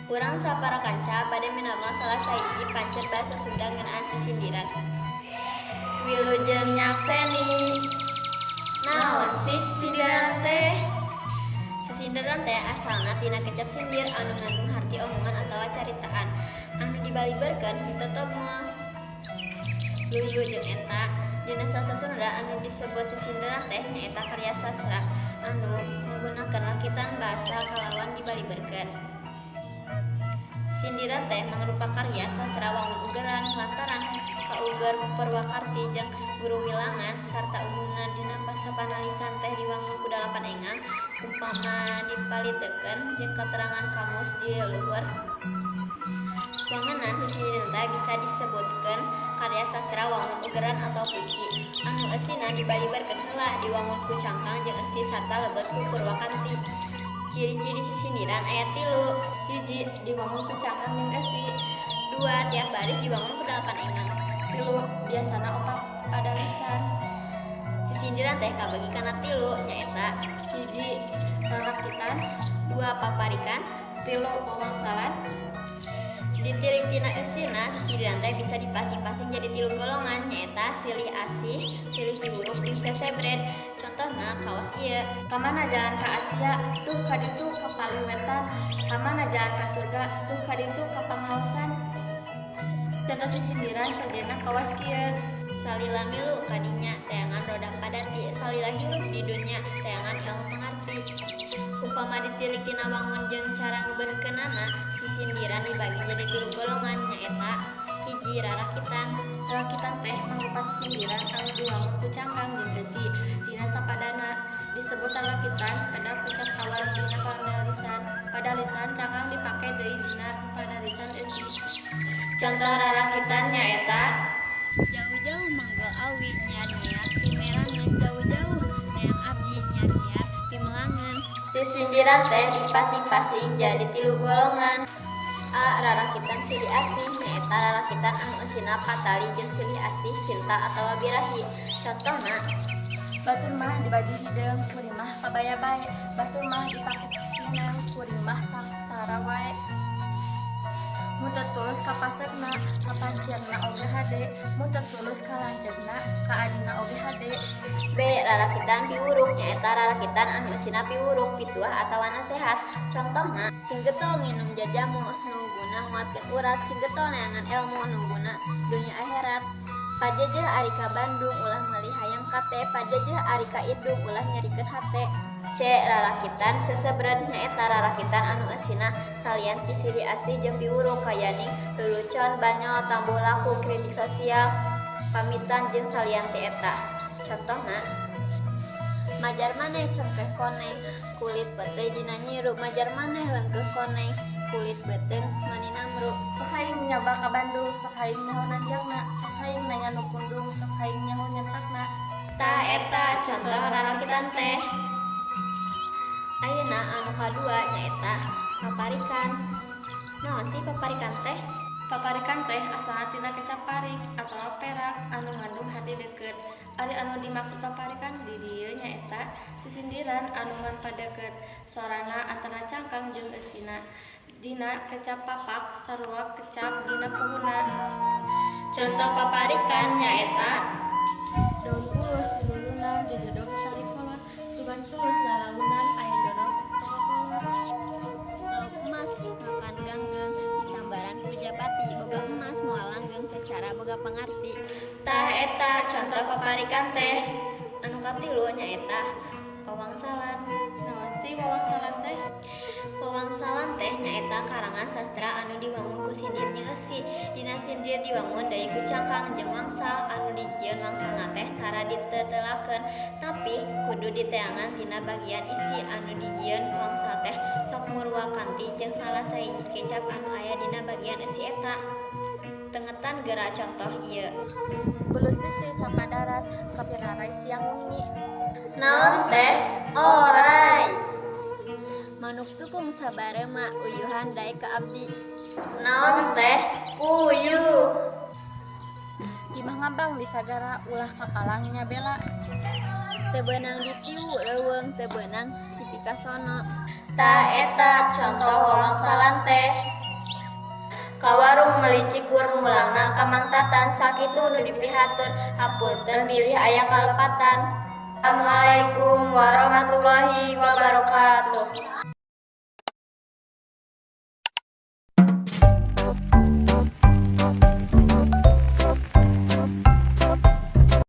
Urang sapara kanca bade minamel salah sahiji pancen basa Sunda ngeunaan sisindiran. Wilujeng nyakseni. Naon sih sisindiran teh? Sisindiran teh asalna tina kecap sindir anu ngandung harti omongan atawa caritaan anu dibaliberkeun henteu togmol. Luyu jeung eta, dina sastra Sunda anu disebut sisindiran teh nyaeta karya sastra anu ngagunakeun rakitan basa kalawan dibaliberkeun. Sindiran teh mangrupa karya sastra wangun ugeran lantaran kauger purwakarti jeung gurumilangan sarta umumna dina sapanalisan teh diwangun ku dalapan engang umpama dipalitekeun jeung katerangan kamus di luhur. Wangenan sisindiran teh bisa disebutkeun karya sastra wangun ugeran atawa puisi anu eusina dibaliberkeun heula, diwangun ku cangkang jeung eusi sarta lebet ku purwakanti. Ciri-ciri sisindiran aya tilu. 1, diwangun ku cangkang jeung eusi. 2, tiap baris diwangun ku dalapan engang. 3, biasana opat padalisan. Sisindiran teh kabagi kana tilu, nyaeta: 1, rarakitan. 2, paparikan. 3, wawangsalan. Ditilik tina eusina, sisindiran teh bisa dipasing-pasing jadi tilu golongan, nyaeta silih asih, silih piwuruk jeung sesebred. Contohna kawas ieu. Kamana jalan ka Asia, tuh kaditu ka Paliwetan. Kamana jalan ka surga, tuh kaditu ka Pangaosan. Contoh sisindiran sejenna kawas kieu. Salila milu kadinya teangan roda padati, salila hirup di dunya teangan ilmu pangarti. Upama ditilik tina wangun jeung cara nguberkeunana, sisindiran dibagi jadi tilu golongan, nyaeta: 1, rarakitan. Rarakitan teh mangrupa sisindiran anu diwangun ku cangkang jeung eusi dina sapadana. Disebut rarakitan kada kecap awal dina panalisan. Padalisan cangkang dipake deui dina panalisan eusi. Contoh rarakitan nyaeta: Jauh-jauh manggol awi nyiar-nyiar pimelangan, jauh-jauh neang abdi nyiar-nyiar pimelangan. Sisindiran teh dipasing-pasing jadi tilu golongan. A. Rarakitan silih asih, nyaeta rarakitan anu eusina patali jeung silih asih, cinta atawa birahi. Contohna: Batur mah dibaju hideung, kuring mah kabaya bae. Batur mah dipake pineng, kuring mah sangsara wae. Mun teu tulus ka pasekna, ka pancirna oge hade. Mun teu tulus ka lanceukna, ka adina oge hade. B. Rarakitan piwuruk, nyaeta rarakitan anu eusina piwuruk, pituah atawa nasehat. Contohna: Sing getol nginum jajamu nu guna nguatkeun urat, sing getol neangan elmu nu guna dunya akhirat. Pajejeh ari ka Bandung ulah meuli hayam kate, pajejeh ari ka indung ulah nyerikeun hate. C. Rarakitan sesebred, nyaeta rarakitan anu eusina salian ti silih asih jeung piwuruk, kayaning lulucon, banyol, tambuh laku, kritik sosial, pamitan jeung salian ti eta. Contohna: Majar maneh cengkeh koneng kulit peuteuy dina nyiru, majar maneh leungkeuh koneng kulit beuteung mani namru. Sok hayang nyoba ka Bandung, sok hayang nyaho nanjakna, sok hayang nanya nu pundung, sok hayang nyaho nyentakna. Tah, eta contoh rarakitan teh. Ayeuna anu kadua nyaeta paparikan. Naon sih paparikan teh? Paparikan teh asalna tina kecap parik atawa perak anu ngandung harti deukeut. Ari anu dimaksud paparikan di dieu nyaeta sisindiran anu ngan padeukeut sorana antara cangkang jeung eusina. Dina kecap papak sarua kecap dina puhuna. Contoh paparikan nyaeta: Daun pulus dilulunan, jojodoh tarik kolot, sugan tulus lalaunan, aya jodoh kolot. Lauk emas makan ganggeng disambaran ku japati, boga emas moal langgeng teu cara boga pangarti. Tah, eta contoh paparikan teh. Anu katilu nyaeta wawangsalan. Naon sih wawangsalan teh? Wawangsalan teh nyaeta karangan sastra anu diwangun ku sindir jeung eusi. Dina sindir diwangun deui ku cangkang jeung wangsal anu dijieun wangsalna teh tara ditetelakeun, tapi kudu diteangan tina bagian isi anu dijieun wangsal teh sok murwakanti jeung salah sahiji kecap anu aya dina bagian eusi eta. Tengetan geura contoh ieu. Belut seuseui sapadarat, kapiraray siang wengi. Naon teh? Oray. Manuk tukung sabarema uyuhan daek ka abdi. Naon teh? Puyuh. Imah ngabang di sagara, ulah kapalang nyabela. Teu beunang ditiwu leuweung, teu beunang sipikasono. Tah, eta contoh wawangsalan teh. Ka warung meuli cikur mulangna ka Mang Tatan. Sakitu nu dipihatur, hapunten bilih aya kalepatan. Assalamualaikum warahmatullahi wabarakatuh.